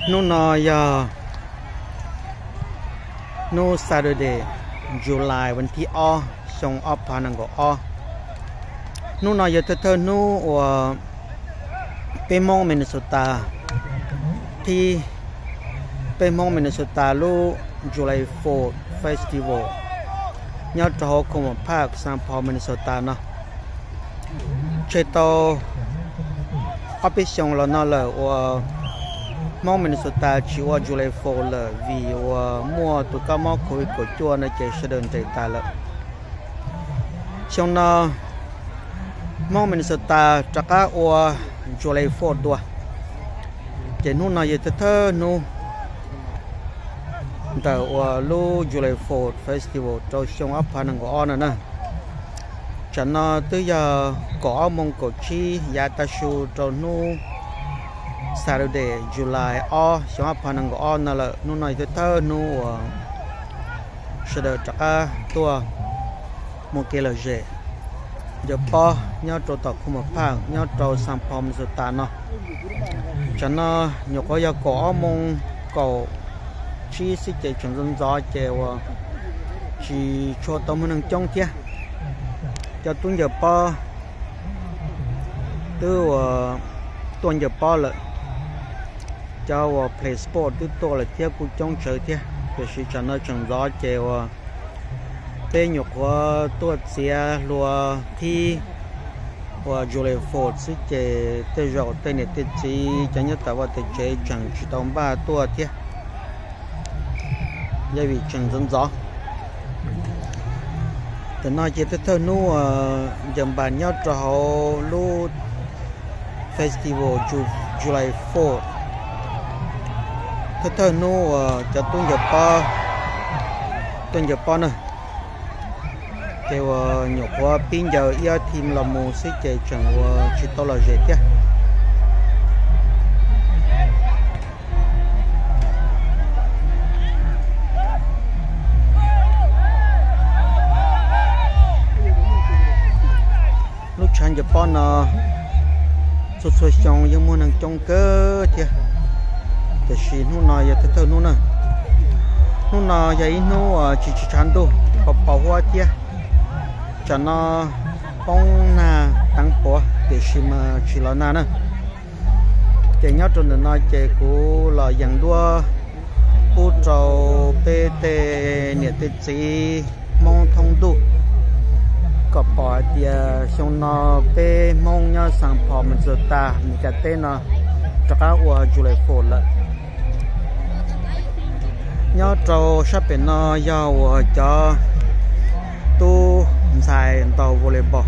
Hnub no yog hnub Saturday, July vas thib ob, xyoo ob phav nees nkaum ob. Hnub no yog thawj thawj hnub uas peb Hmoob Minnesota, thib peb Hmoob Minnesota lub July Fourth Festival nyob rau hauv Commonwealth Park, Saint Paul, Minnesota no. Tseg tau ob peb xyoos los no lawm uas Hmoob Minnesota tsis ua July Fourth lawm vim uas muaj tus kab mob covid kaum cuaj no ces sawv daws nres tas lawm. Xyoo no Hmoob Minnesota rov qab ua July Fourth dua, ces hnub no yog thawj thawj hnub ntawm uas lub July Fourth Festival rau xyoo ob phav nees nkaum ob no na. Tsam no twb yog kaum ob moos kaum tsib yav tav su rau hnub Saturday, July ob, xyoo ob phav nees nkaum ob no lawm. Hnub no yog thawj thawj hnub uas sawv daws rov qab tuaj muaj kev lom zem ncaws pob nyob rau tom Commonwealth Park nyob rau Saint Paul, Minnesota no. Tsam no nyuam qhuav yog kaum ob moos kaum tsib xwb ces tseem ntxov ntxov ces uas tsis tshua tau muaj neeg coob thiab. Cov tub ncaws pob twb uas tuaj ncaws pob lawm. Cov uas play sport twb tuaj lawm thiab kuj coob tsawv thiab, tiam sis tsam no tseem ntxov ces uas peb nyuam qhuav tuaj txiav hlua thib uas July Fourth xwb ces tej zaum tej niam tej txiv cov nyob tom vaj tom tsev tseem tsis tau npaj tuaj thiab, yog vim tseem ntxov ntxov. Tam no ces thawj thawj hnub uas ncaws npas nyob rau hauv lub festival Ju- July Fourth, thawj thawj hnub uas cov tub ncaws pob tuaj ncaws pob na, ces uas nyuam qhuav pib ncaws ib ob thim los mus xwb ces tseem uas tsis tau lom zem thiab. Lub tshav ncaws pob no txhua txhua xyoo yeej muaj neeg coob kawg thiab, tiam sis hnub no yog thawj thawj hnub na. Hnub no yog ib hnub uas tsis tsis tshav ntuj, pos pos huab thiab. Tsam no poob nag teev puav tiam sis mas tsis los nag na. Ces nyob rau ntawm no ces kuv los yees duab pub rau peb tej niam tej txiv Hmoob thoob ntuj kom pom hais tias xyoo no peb Hmoob nyob Saint Paul, Minnesota, Mes Kas teb no rov qab ua July Fourth lawm. Nyob rau sab pem no yog uas cov tub ntxhais ntaus volleyball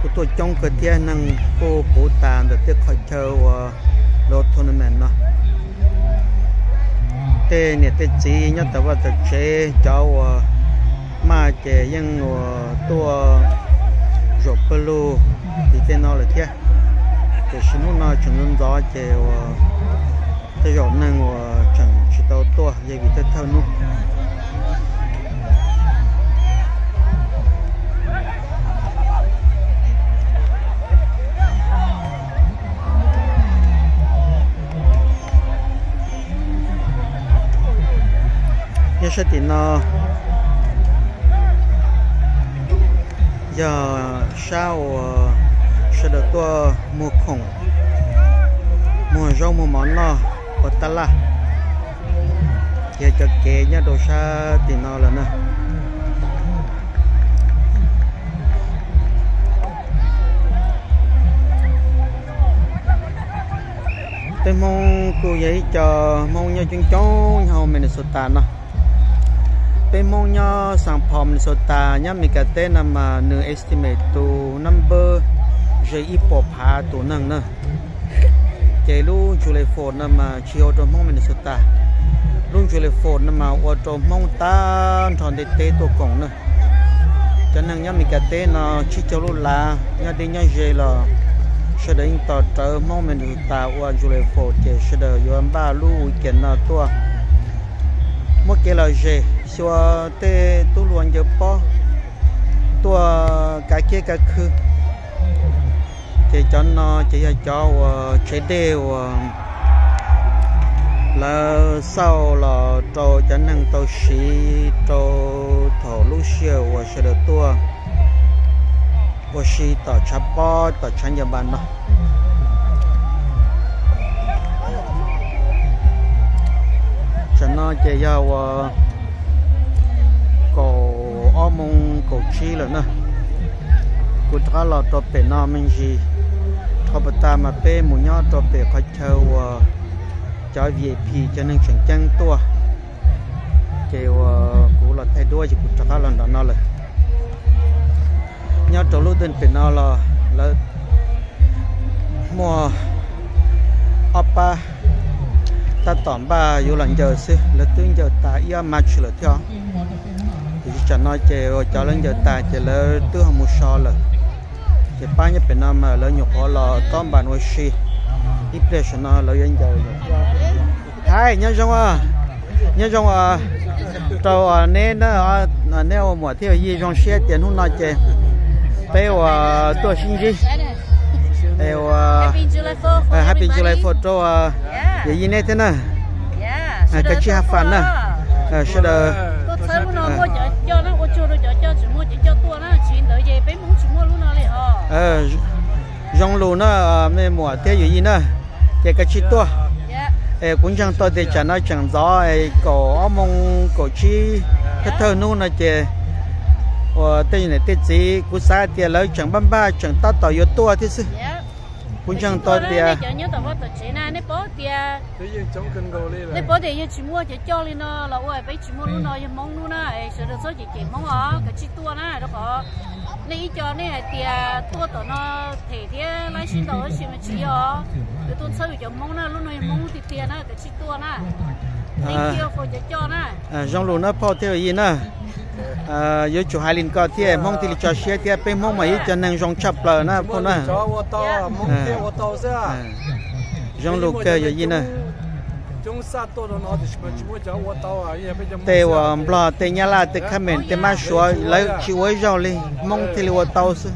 kuj tuaj coob kawg thiab, neeg kuj puv tas ntawm tej qhov chaw uas lub tournament no. Tej niam tej txiv nyob tom vaj tom tsev cov uas maj ces yeej uas tuaj zaum pawg lug tim tej no lawm thiab, tiam sis hnub no tseem ntxov ntxov ces uas tej zaum neeg uas tseem tsis tau tuaj yog vim thawj thawj hnub. Nyob sab tim no yog sab uas sawv daws tuaj muag khoom, muag zaub muag mov noj ua tab laj, yog cov kev nyob rau sab tim no lawm na. Peb Hmoob kuj yog ib co Hmoob nyob coob coob nyob hauv Minnesota no. Peb Hmoob nyob Saint Paul, Minnesota nyob Mes Kas teb no mas nws estimate tus number ze ib puas phav tus neeg na. Ces lub July Fourth no mas tsis ua rau Hmoob Minnesota. Lub July Fourth no mas ua rau Hmoob tag nrho ntiaj teb tuaj koom na. Cov neeg nyob Mes Kas teb no tsib caug lub lav nyob deb nyob ze los sawv daws yeej tos rawv Hmoob Minnesota ua July Fourth ces sawv daws yuav npaj lub weekend no tuaj muab kev lom zem xyuas tej tub hluas ncaws pob tuaj kav kiab kav khw. Ces cov no ces yog cov uas tsev dej uas Lawv xauj los rau cov neeg tau siv rau thaum lub sij hawm uas sawv daws tuaj ua si tom tshav pob tom tshav ncaws npas no. Tsam no ces yog uas kaum ob moos kaum tsib lawm na. Kuv rov qab los rau pem no me ntsis, dhau puas tag mas peb mus nyob rau pem qhov chaw uas cov V I P cov neeg tseem ceeb tuaj. Ces uas kuv los thaij duab ces kuv rov qab los nram no lawm. Nyob rau lub dej pem no los lawv muaj ob pab tab tom npaj yuav los ncaws xwb, lawv twb ncaws tas ib ob match lawm thiab. Tiam sis tsam no ces uas cov lawv ncaws tas ces lawv twb ho mus so lawm. Ces pab nyob pem no mas lawv nyuam qhuav los tob npas ua si, ib pliag saum no lawv yuav ncaws lawm. Hais nyob zoo, nyob zoo rau neb, neb ua muam thiab yawm yij, zoo siab tias hnub no ces peb uas tuaj sib ntsib es uas Happy July Fourth rau yawm yij neb thiab na. Kav tsij have fun na sawv daws. Zoo lus na mej muam thiab yawm yij na, ces kav tsij tuaj. Es kuv ntseeg tau tias tsam no tseem ntxov kaum ob moos kaum tsib thawj thawj hnub no ces uas tej niam tej txiv kuv xav tias lawv tseem npaj npaj tseem tab tom yuav tuaj thiab xwb. Kuv ntseeg tau tias nej paub tias yawg tsis muaj cov coj li no los ua peb tsis muaj lub no, yog Hmoob lub na, sawv daws txhob cem cem Hmoob os, kav tsij tuaj na, rau qhov nej ib co nej hais tias tuaj tom no them thiab laib sib ntaus tab sis mas tsis yog, yuav tuaj txhawb yus cov Hmoob na, lub no yog Hmoob tiag tiag na, kav tsij tuaj na. Thank you for cov coj na. Zoo lus na phauj thiab yawm yij na. Yuav tsum hais li ko thiab Hmoob thiaj li tso siab thiab, peb Hmoob mas yog ib co neeg zoo tshaj plaws na phauj na. Zoo lus kawg yawm yij na. Tej uas Nplog, tej Nyab Laj, tej Khab Mees, tej Mab Suav lawv tsis ua ib zaug li, Hmoob thiaj li ua tau xwb.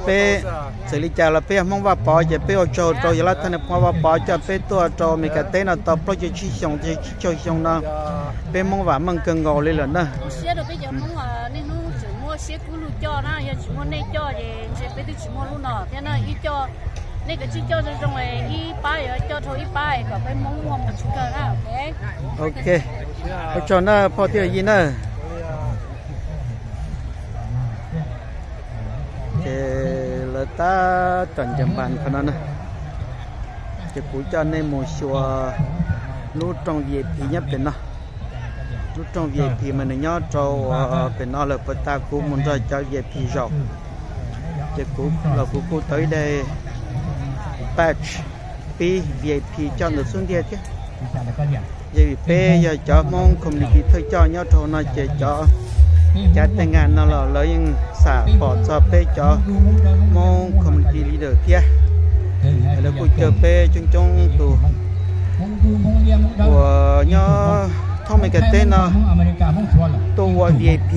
Peb txawm li cas los peb yog Hmoob Vaj Pov ces peb ua tsaug rau yawg Laj Thaj Nais Phoo Vaj Pov coj peb tuaj rau Amelikas teb no tau plaub caug tsib xyoo, tsib caug xyoo no peb Hmoob vam meej kawg nkaus li lawm na. Siab rau peb cov Hmoob, nej hnub tseem muaj siab kub lug coj na, yog tsis muaj nej coj ces ntshe peb twb tsis muaj lub no thiab na. Ib co, nej kav tsij coj zoo zoo, ib pab yuav coj dhau ib pab kom peb Hmoob muaj mus tsis kawg na. Ok, ua tsaug na phauj thiab yij na. Ces lawv tab tom ncaws npas qhov no na. Ces kuv coj nej mus xyuas lub rooj V I P nyob pem no. Lub rooj V I P mas nws nyob rau pem no lawm, puag ta kuv mus nrog cov V I P zaum. Ces kuv los kuv kuj tau ib daig badge pib V I P coj ntawm xub ntiag thiab. Yog vim peb yog cov Hmoob community thawj coj nyob rau no ces cov cav tej ngas no los lawv yeej xam pom txog peb cov Hmoob community leader thiab. Lawv kuj caw peb coob coob tus uas nyob thoob Amelikas teb no tuaj ua V I P,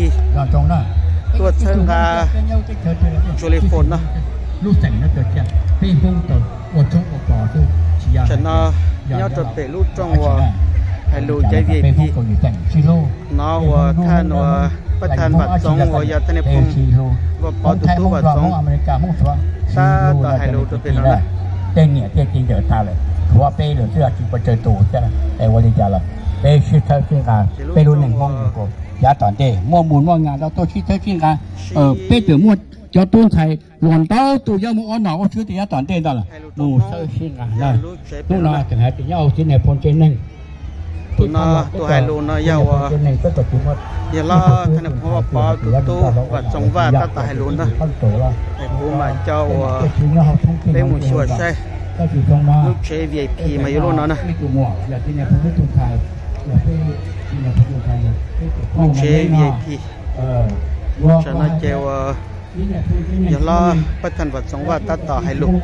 tuaj txhawb nqa July Fourth no. Tsam no nyob rau pem lub rooj uas hais lus cov V I P no uas thaj uas Paj Thas Vam Txoov uas yog thaj nais phoo Vaj Pov tus tub Vam Txoov tab tom hais lus rau pem no na. Tej niam tej txiv ntawd tas lawm, tshuav peb lawm xwb tsis pov tsawg tus thiab. Es ua li cas los peb sib txhawb sib nqa, peb lub neej Hmoob yav tom ntej muaj mus muaj ngas rau tuaj sib txhawb sib nqa. Peb tseem muaj cov tub ntxhais luag ntau tus yuav mus ua nom ua tswv rau yav tom ntej ntag los mus txhawb sib nqa na. Hnub no tseem hais tias nyob hauv txiv nais phoo tsev neeg. Tus no tus hais lus no yog uas yog hlob thaj nais phoo Vaj Pov tus tub Vam Txoov Vaj tab tom hais lus na. Es kuv mam coj uas peb mus xyuas saib lub tsev V I P mas yog lub no na. Lub tsev V I P tsam no ces uas yog hlob Paj Thas Vam Txoov Vaj tab tom hais lus.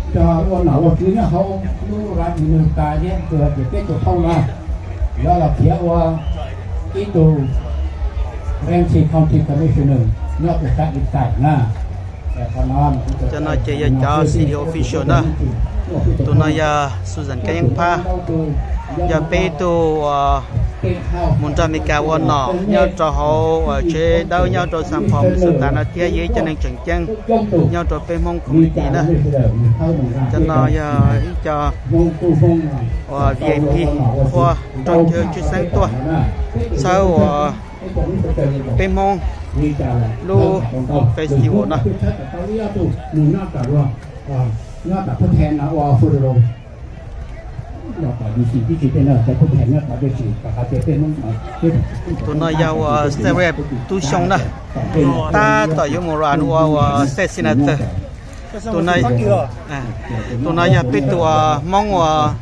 Ua nom ua tswv nyob hauv lub Raj Nyoog tas thiab, ces peb tus phauj no lawv los khiav ua ib tug Ramsey County Commissioner nyob pem South East Side na. Cov no ces yog cov city official na. Tus no yog Susan Kab Yeeb Phab, yog peb tug uas mus nrog Amelikas ua nom nyob rau hauv uas tsev dawb nyob rau Xas Phos Mes Xos Tas no thiab yog ib cov neeg tseem ceeb nyob rau peb Hmoob community na. Cov no yog ib co uas V I P qhua rau chaw tshwj xeeb tuaj txhawb uas peb Hmoob lub festival no. Tus no yog uas Xab Reb Tub Xyooj na, tab tom yuav mus run ua uas state senator. Tus no yog peb tus uas Hmoob uas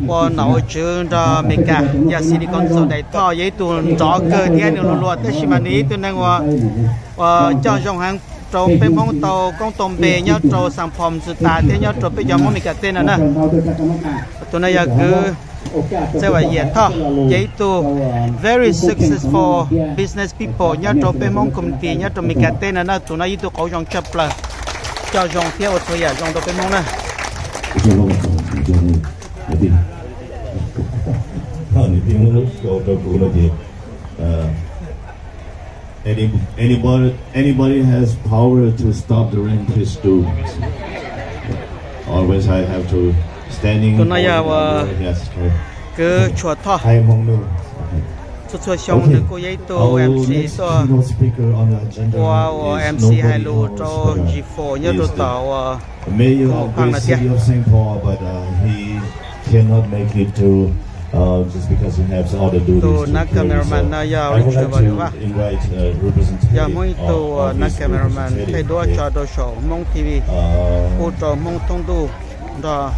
ua nom ua tswv nrog Amelikas yog city council Daim Thoj, yog ib tug nrov kawg thiab nws luag luag tab sis mas nws yog ib tug neeg uas uas coj zoo heev rau peb Hmoob tau koob tau npe nyob rau Xas Phos Mes Xos Tas thiab nyob rau peb cov Hmoob Amelikas teb no na. Tus no yog kwv Txawj Vam Yias Thoj, yog ib tug very successful business people nyob rau peb Hmoob community nyob rau Amelikas teb no na. Tus no yog ib tug qauv zoo tshaj plaws, coj zoo thiab ua txhua yam zoo rau peb Hmoob na. Anybody, anybody has power to stop the rain, please do. Otherwise, I have to standing. Tus no yog uas kwv Tshuas Thoj. Txhua txhua xyoo nws kuj yog ib tug MC tuaj ua MC hais lus rau G four nyob rau tom uas Phaj no thiab. Tus nab cameraman no yog Richard Vaj Lwm Vaj, yog Hmoob ib tug nab cameraman thaij duab tso rau saum Hmoob T V, pub rau Hmoob thoob ntuj nrog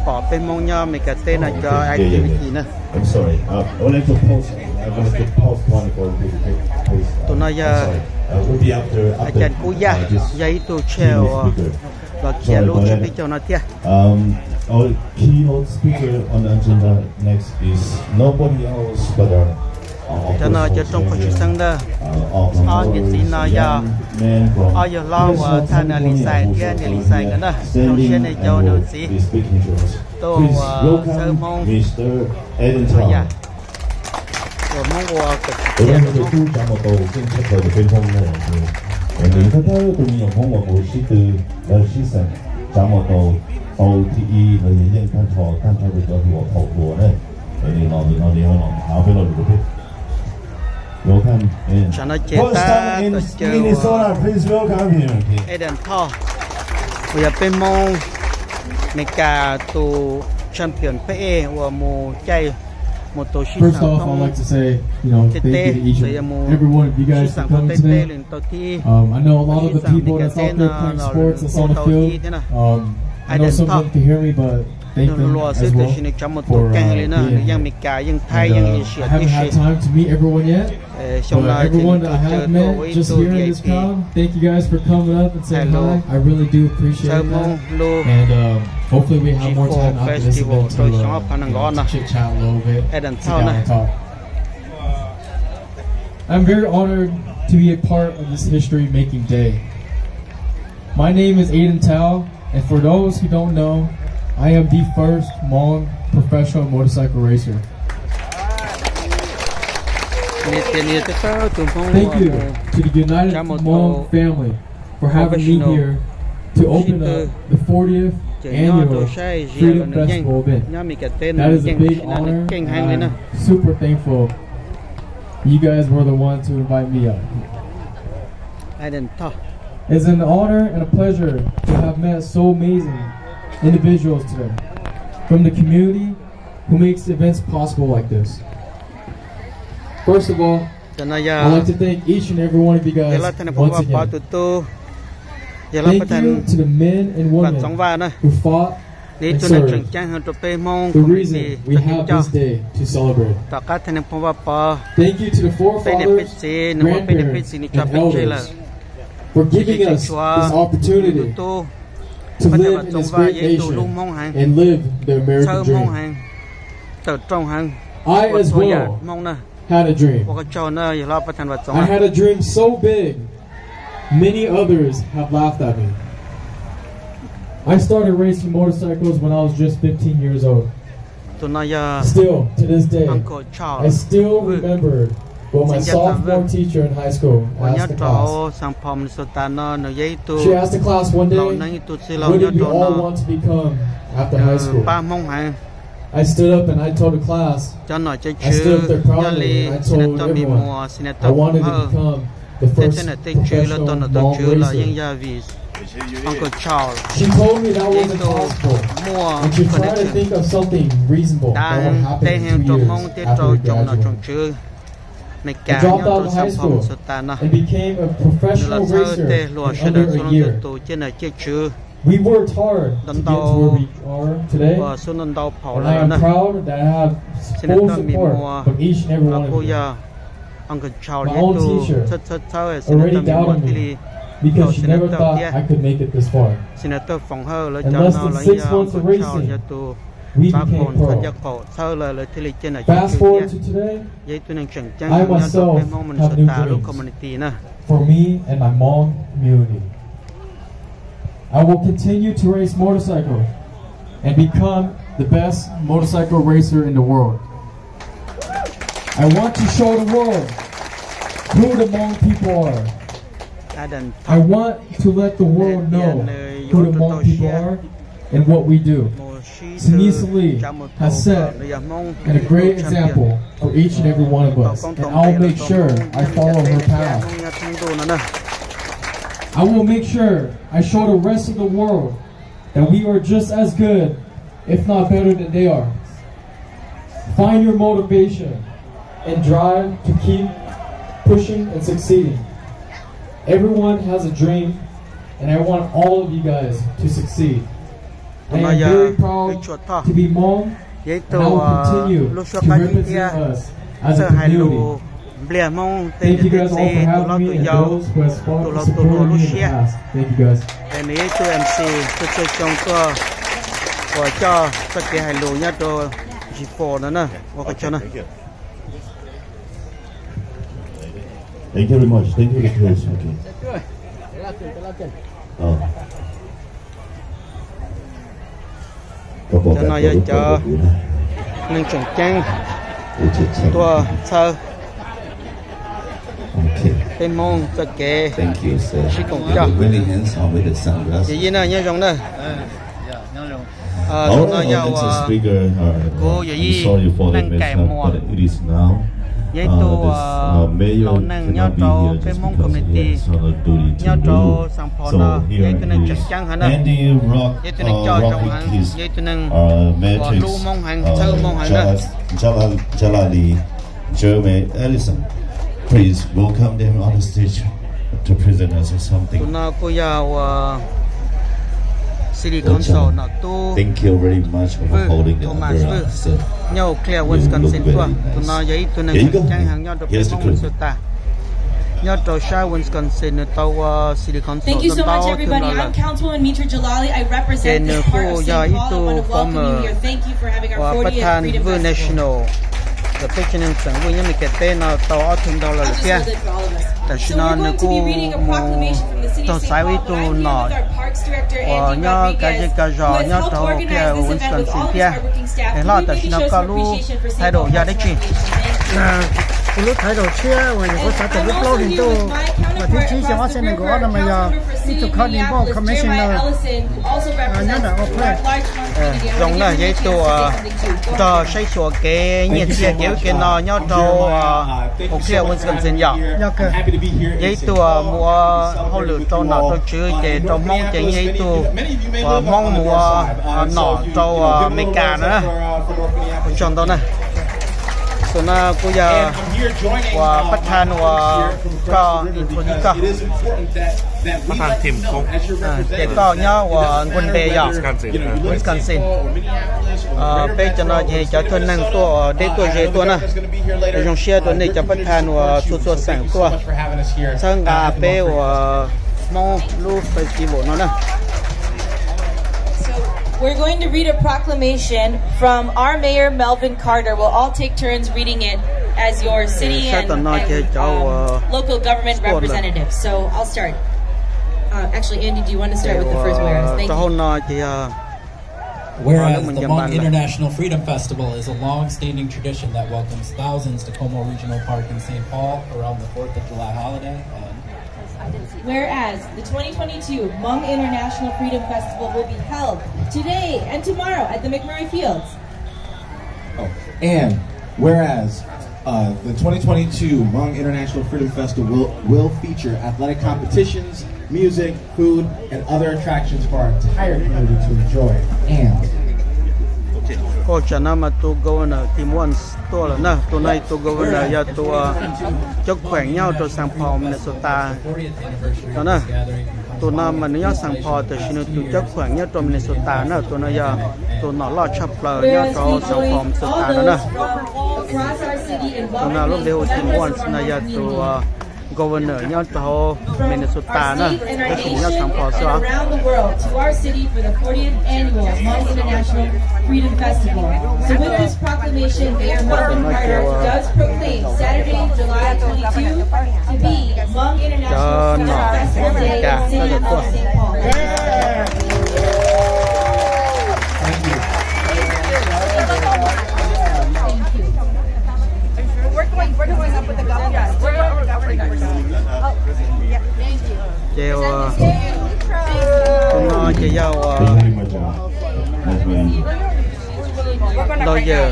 pom peb Hmoob nyob Amelikas teb no cov activity na. Tus no yog Cas Kub Yaj, yog ib tug chair uas los kiag lub tswv peb caug no thiab. Cov no cov rooj qhuab tshwj xeeb ntag. Ob niam txiv no yog ob yawg hlob uas thaj niam Lis Xais thiab niam Lis Xais nkawd na, zoo siab nej cov niam txiv tuaj ua xawb Hmoob txhua yam uas Hmoob ua kom tsim txiaj rau Hmoob. Tus me nyuam Hmoob uas mus sib tw sib xeem tsav mus tau tau thib ib no yog yeej tag nrho tag nrho rau cov hluas thaum hluas na. Tsam no ces tab tom caw Adam Thoj uas yog peb Hmoob Amelikas tus champion peb uas mus caij mus tus sib xeem thoob ntiaj teb, los yog mus sib xeem thoob ntiaj teb los tau thib ib, sib xeem Amelikas teb no los mus tau thib ib thiab na. Adam Thoj, nws luag xwb tab sis nws tsav mus tus keej li na, nws yeej Amelikas yeej Thaib yeej Asia tib si. Xyoo no ces nws tau caw tuaj ua ib tug V I P hais lus xawb Hmoob lub G four Festival rau xyoo ob phav nees nkaum ob no. Adam Thoj na. I'm very honored to be a part of this history-making day. My name is Aiden Tao, and for those who don't know, I am the first Hmong professional motorcycle racer. Thank you to the United Hmong family for having me here to open up the fortieth annual Freedom Festival event. That is a big honor, and I'm super thankful you guys were the ones to invite me up. It's an honor and a pleasure to have met so amazing individuals today from the community who makes events possible like this. First of all, I'd like to thank each and every one of you guys once again. Thank you to the men and women who fought and served. The reason we have this day to celebrate. Thank you to the forefathers, grandparents, and elders for giving us this opportunity to live in this great nation and live the American dream. I as well had a dream. I had a dream so big Many others have laughed at me. I started racing motorcycles when I was just fifteen years old. Tus no yog Still, to this day, Uncle Charles I still Vwj, remember what my sophomore teacher in high school asked the class. Xeev Pos Minnesota no nws yog ib tug She asked the class one day, laus neeg, ib tug txwj laug nyob rau no. What do you all want to become after high school? Pab Hmoob heev. I stood up and I told the class, Cov nom cov tswv, yog li Senator Mim Muas, Senator Foom Hawj, thiab tej nom tej tswv lawv tau nom tau tswv los yeej yog vim Uncle Charles yog ib tug muaj connection dav heev rau Hmoob thiab rau tsoom nom tsoom tswv Meskas nyob rau Xeev Pos Minnesota no. Nws los txhawb tej hluas sawv daws txhua leej txhua tus ciaj nom ciaj tswv ntau ntau uas xub ntau ntau phaum lawm na. Senator Mim Muas los kuj yog Uncle Charles yog ib tug txhawb txhawb txhawb, Senator Mim Muas thiaj li tau Senator thiab. Senator Foom Hawj lawv cov no los yog Uncle Charles yog tus xav qaum ntxhov ncaj qaum txhawb lawv, lawv thiaj li ciaj nom ciaj tswv thiab. Yog ib tug neeg tseem ceeb heev nyob rau peb Hmoob Minnesota lub community na. I will continue to race motorcycle and become the best motorcycle racer in the world. I want to show the world who the Hmong people are. I want to let the world know who the Hmong people are and what we do. Sinisa Lee has set a great example for each and every one of us, and I'll make sure I follow her path. I will make sure I show the rest of the world that we are just as good, if not better than they are. Find your motivation and drive to keep pushing and succeeding. Everyone has a dream, and I want all of you guys to succeed. I am very proud to be Hmong, and I will continue to represent us as a community. Npliag Hmoob tej niam tej txiv, tus hlob tus yau, tus laus tus hluas lub siab. Es nws yog ib tug MC txhua txhua xyoo tuaj uas coj txoj kev hais lus nyob rau G four no na, ua qhov chaw na. Cov no yog cov neeg tseem ceeb tuaj txhawb peb Hmoob txoj kev sib koom coj. Yog yij na, nyob zoo na. Tus no yog uas kuv yog yij Neej Kaim Muas, yog ib tug laus neeg nyob rau peb Hmoob community nyob rau Xeev Phos no, yog ib tug neeg tseem ceeb heev na, yog ib tug neeg coj zoo heev, yog ib tug neeg uas hlub Hmoob heev, txhawb Hmoob heev na. Tus no kuj yog uas City Council nom tub Vwj, Thomas Vwj, nyob Eau Claire, Wisconsin tuaj. Tus no yog ib tug neeg tseem ceeb heev nyob rau peb Hmoob Minnesota. Nyob rau sab Wisconsin nws tau ua City Council tau ntau thwm los lawm, ces nws kuj yog ib tug former uas pab thaj Vwj National, peb tsev neeg xeem Vwj nyob Meskas teb no tau ob thwm ntau los lawm thiab. Tam sim no nws kuj mus raug xaiv ua ib tug nom uas nyob kav zej kav zos nyob rau Eau Claire, Wisconsin thiab. Es hlob, tam sim no koj lub title yog dab tsi? Kuv lub title tshiab uas nyuam qhuav xav tawm lub plaub hlis ntuj uas thib tsib xyoo ob txhiab nees nkaum ob no mas yog ib tug County Board Commissioner nyob ntawm Eau Claire. Zoo na, yog ib tug nrog saib xyuas kev nyiaj txiag kev ub kev no nyob rau Eau Claire, Wisconsin yom. Yog ib tug mus ua hauj lwm rau nom rau tswv ces rau Hmoob ces yog ib tug uas Hmoob mus ua nom rau Amelikas na. Ua tsaug ntau na. Tus no kuj yog uas pab thaj uas koj introduce koj. Ces koj nyob uas Green Bay yom, Wisconsin. Peb cov no ces cov tuaj neeg tuaj uas deb tuaj ze tuaj na. Zoo siab rau nej cov pab thaj uas txhua txhua xeem tuaj txhawb nqa peb uas Hmoob lub festival no na. We're going to read a proclamation from our mayor, Melvin Carter. We'll all take turns reading it as your city and, and, um, local government representative. So I'll start. Uh, actually, Andy, do you want to start with the first whereas? Thank you. Rau hauv no ces yog Whereas the Hmong International Freedom Festival is a long-standing tradition that welcomes thousands to Como Regional Park in Saint Paul around the fourth of July holiday. And whereas the twenty twenty-two Hmong International Freedom Festival will be held today and tomorrow at the McMurray Fields. Oh, and whereas uh, the twenty twenty-two Hmong International Freedom Festival will, will feature athletic competitions, music, food, and other attractions for our entire community to enjoy. And Ua tsam no mas tus governor Tim Walz tuaj lawm na. Tus no tus governor yog tus cov khuam nyob rau Saint Paul Minnesota no na. Tus no mas nws nyob Saint Paul tiam sis nws tus cov khuam nyob rau Minnesota na. Tus no yog tus nom loj tshaj plaws nyob rau Saint Paul Minnesota no na. Tus no lub npe hu Tim Walz no yog tus governor nyob rau Minnesota na. Tab sis nyob Saint Paul xwb os. Around the world to our city for the fortieth annual Hmong International Freedom Festival. So with this proclamation, Mayor Malcolm Carter does proclaim Saturday, July twenty-two, to be Hmong International Freedom Festival Day in the city of Saint Paul. Thank you. We're going, we're going up with the governor. We're going with the governor. Ces ua, tus no ces yog ua lawyer,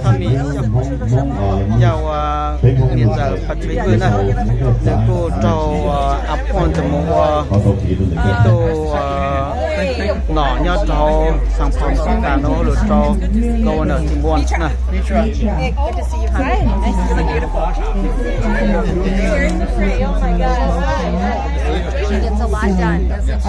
Tommy, yog ua niam ntxawm Patrick Vwj na. Nws kuj raug appoint mus ua ib tug nom nyob rau Saint Paul Minnesota no lug rau governor Tim Walz na. She gets a lot done, doesn't she?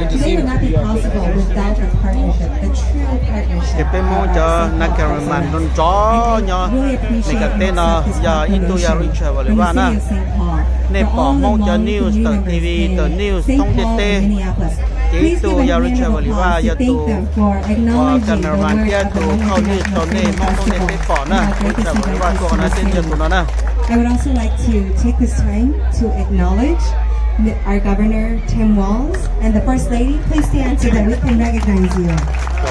Today would not be possible without the partnership, the true partnership. Ces peb Hmoob cov North Carolina nrov nrov nyob Meskas teb no yog ib tug yog Richard Voliva na. Nej pom Hmoob cov news tawm T V, tawm news thoob ntiaj teb, ces ib tug yog Richard Voliva yog tus cameraman thiab tus khauj news rau nej Hmoob thoob ntiaj teb pom na. Richard Voliva tuaj qhov no thiab yog tus no na. I would also like to take this time to acknowledge our Governor Tim Walz and the First Lady. Please stand so that we can recognize you.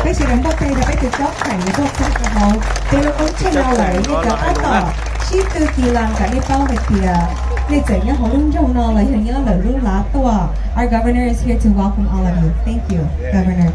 Peb sawv daws npauj tes rau peb tus coj kheem uas tuaj txog rau hauv peb lub qoob tsheej no lawm. Nej cov tab tom sib tw kis las kom nej paub hais tias nej txawm nyob hauv lub nroog no los yog nyob lawm lub lav tuaj, our governor is here to welcome all of you. Thank you, Governor.